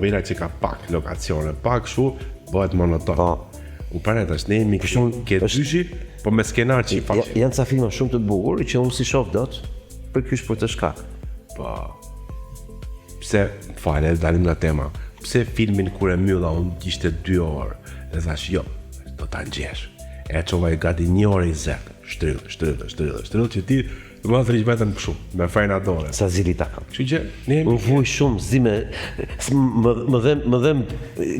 novela që ka pak lokacione, pak kështu, bëhet monoton. Po. U pra tash ne jemi kështu ke dyshi, po me skenar që i Ja, faqe. janë ca filma shumë të bukur që unë si shoh dot, për ky është për të shkak. Po. Pse, fale, dalim nga tema. Pse filmin kur e mbylla unë ishte 2 orë dhe thash jo, do ta ngjesh. E çova i gati 1 orë 20. Shtrill, shtrill, shtrill, shtrill që ti do të thrish vetëm kështu, me frena dore. Sa zili ta kam. Kështu që ne jemi Unë vuj shumë, zi me, më, më dhem, më dhem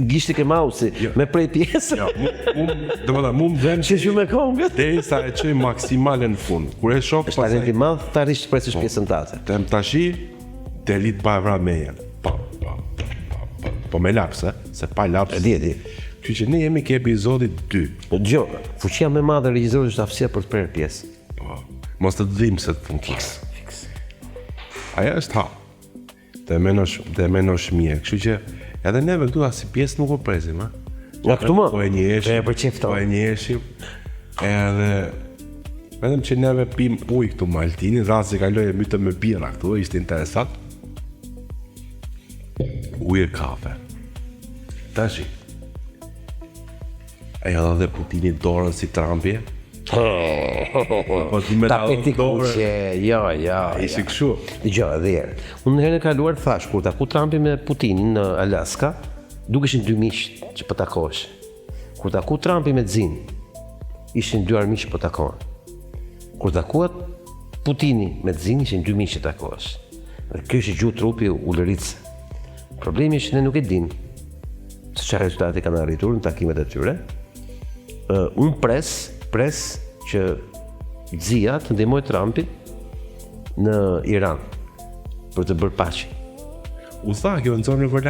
gishti ke mausi, Jo. me prej pjesë. Jo, mu, mu, do të thënë, mu më dhem Që që me kongët. derisa e çoj maksimalen në fund. Kur e shoh Është talent i madh të arrish të presësh pjesën tate. Them tashi delit pa e vra me jenë. Po, po, po, po, po, po me laps, e? Se pa laps. E di, e di. Kështu që ne jemi ke episodi 2. Po dëgjoj, fuqia më e madhe e regjisorit është aftësia për të prerë pjesë. Po. Mos të dhimbset fund. Fiks. Fiks. Aja është hap. Të e menosh, të e menosh mirë. Kështu që edhe neve këtu as si pjesë nuk u presim, ha. Nga këtu më? Po e njeheshim. E për qef Po tonë. e njeheshim. Edhe vetëm që neve pim ujë këtu me Altinin, rasti kaloi e mytëm me birra këtu, ishte interesant. Ujë e kafe. Tashi. E ja dha dhe Putini dorën si Trumpi. Po ti me ta Tapeti dhënë dorën. kuqe, jo, jo. Ishte kështu. Dëgjoj, edhe herë. Unë herën e kaluar thash kur taku Trumpi me Putinin në Alaska, dukeshin dy miq që po takoheshin. Kur taku Trumpi me Xin, ishin dy armiq që po takohen. Kur takuat Putini me Xin, ishin dy miq që takoheshin. Dhe kjo ishte gjuhë trupi ulëritse. Problemi është që ne nuk e dim se çfarë rezultati kanë arritur në takimet e tyre. Unë pres, pres që Xia të ndihmojë Trumpin në Iran për të bërë paqe. U tha kjo në zonë për.